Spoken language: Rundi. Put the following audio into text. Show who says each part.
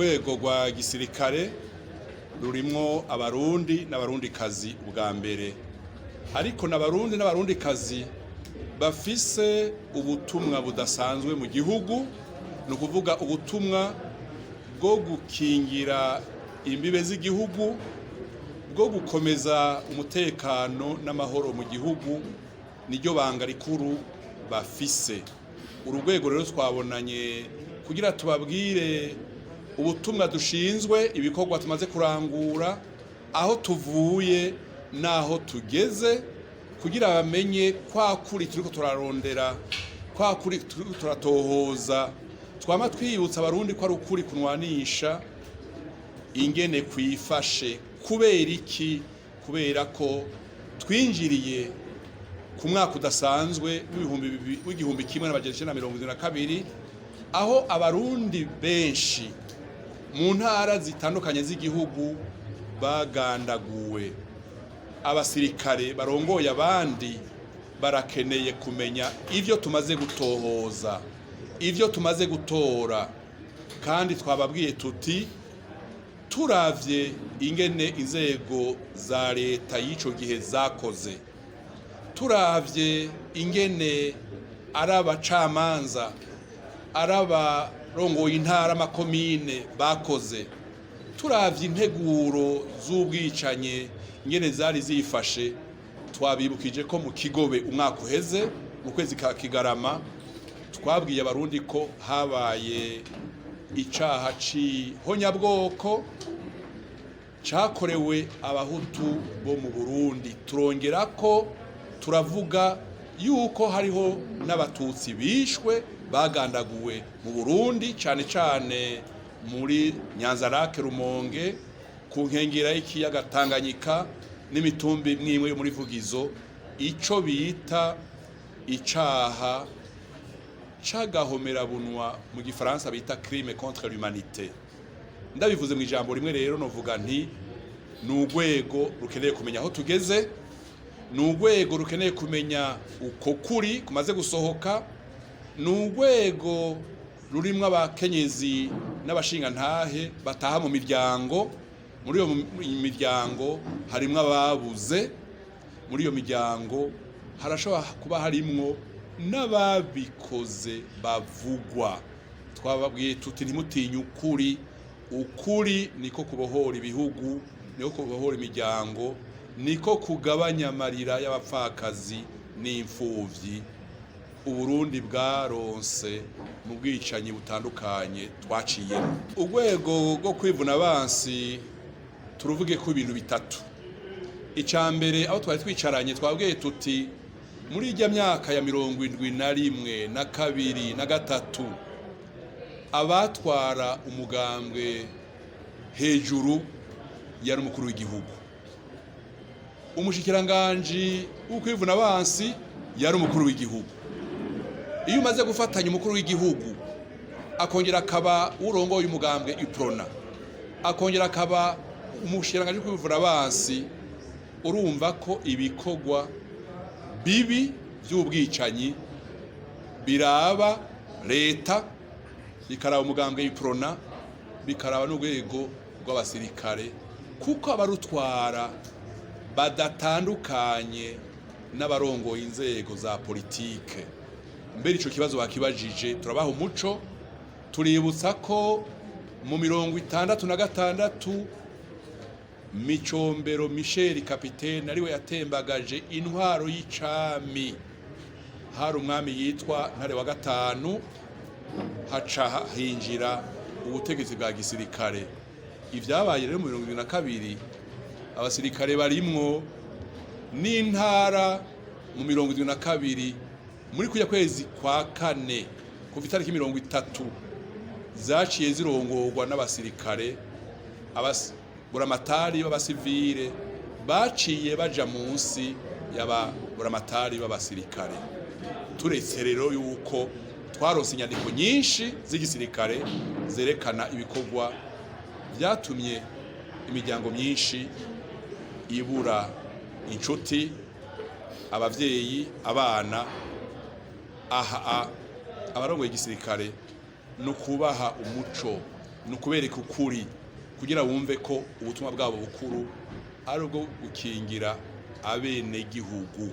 Speaker 1: Urwego rwa gisirikare rurimwo Abarundi n'Abarundikazi ubwa mbere, ariko n'Abarundi n'Abarundikazi bafise ubutumwa budasanzwe mu gihugu, ni ukuvuga ubutumwa bwo gukingira imbibe z'igihugu, bwo gukomeza umutekano n'amahoro mu gihugu, niryo banga rikuru bafise. Uru rwego rero twabonanye kugira tubabwire ubutumwa dushinzwe, ibikorwa tumaze kurangura, aho tuvuye n'aho tugeze, kugira bamenye kwa kuri turiko turarondera, kwa kuri turiko turatohoza. Twama twibutsa Abarundi ko ari ukuri kunwanisha ingene kwifashe. Kubera iki? Kubera ko twinjiriye ku mwaka udasanzwe w'1972, aho Abarundi benshi mu ntara zitandukanye z'igihugu bagandaguwe. Abasirikare barongoye abandi barakeneye kumenya ivyo tumaze gutohoza, ivyo tumaze gutora. Kandi twababwiye tuti turavye ingene inzego za leta y'ico gihe zakoze, turavye ingene ari abacamanza, ari abarongoye intara, amakomine bakoze, turavye integuro z'ubwicanyi ingene zari zifashe. Twabibukije ko mu Kigobe umwaka uheze mu kwezi ka Kigarama twabwiye Abarundi ko habaye icaha c'ihonyabwoko cakorewe Abahutu bo mu Burundi. Turongera ko turavuga yuko hariho n'Abatutsi bishwe, bagandaguwe mu Burundi, cane cane muri Nyanzarake, Rumonge, ku nkengera y'ikiyaga Tanganyika n'imitumbi imwe yo muri Vugizo, ico bita icaha c'agahomerabunwa, mu gifaransa bita crime contre l'humanité. Ndabivuze mu ijambo rimwe rero, novuga nti ni urwego rukeneye kumenya aho tugeze, ni urwego rukeneye kumenya uko kuri kumaze gusohoka, ni urwego rurimwo abakenyezi n'abashingantahe bataha mu miryango. Muri iyo miryango harimwo ababuze, muri iyo miryango harashobora kuba harimwo n'ababikoze bavugwa. Twababwiye tuti ntimutinye ukuri, ukuri niko kubohora ibihugu, niko kubohora imiryango, niko kugabanya amarira y'abapfakazi n'imfuvyi Uburundi bwaronse mu bwicanyi butandukanye twaciyemo. Urwego rwo kwivuna abansi, turuvuge ko ibintu bitatu. Icya mbere, aho twari twicaranye twabwiye tuti muri ijya myaka ya 71 na kabiri na gatatu, abatwara umugambwe hejuru yari umukuru w'igihugu, umushikiranganji w'ukwivuna abansi yari umukuru w'igihugu. Iyo umaze gufatanya umukuru w'igihugu, akongera akaba urongoye umugambwe Uprona, akongera akaba umushikiranganji w'ukwivuna abansi, urumva ko ibikorwa bibi by'ubwicanyi biraba leta, bikaraba umugambwe Uprona, bikaraba n'urwego rw'abasirikare, kuko abarutwara badatandukanye n'abarongoye inzego za politike. Mbere ico kibazo bakibajije, turabaha umuco, tuributsa ko mu 66 Micombero Michel kapitene ariwe yatembagaje intwaro y'icami. Hari umwami yitwa Ntare wa gatanu, haca hinjira ubutegetsi bwa gisirikare. Ibyabaye rero mu 72, abasirikare barimwo n'intara. Mu 72, muri kujya kwezi kwa kane, kuva itariki 30, zaciye zirongorwa n'abasirikare. Ababuramatari b'abasivile baciye baja munsi y'ababuramatari b'abasirikare. Turetse rero yuko twaronse inyandiko nyinshi z'igisirikare zerekana ibikorwa byatumye imiryango myinshi ibura inshuti, abavyeyi, abana. Aha abarongoye igisirikare no kubaha umuco. Ni ukubereka ukuri kugira bumve ko ubutumwa bwabo bukuru ari ubwo gukingira abenegihugu.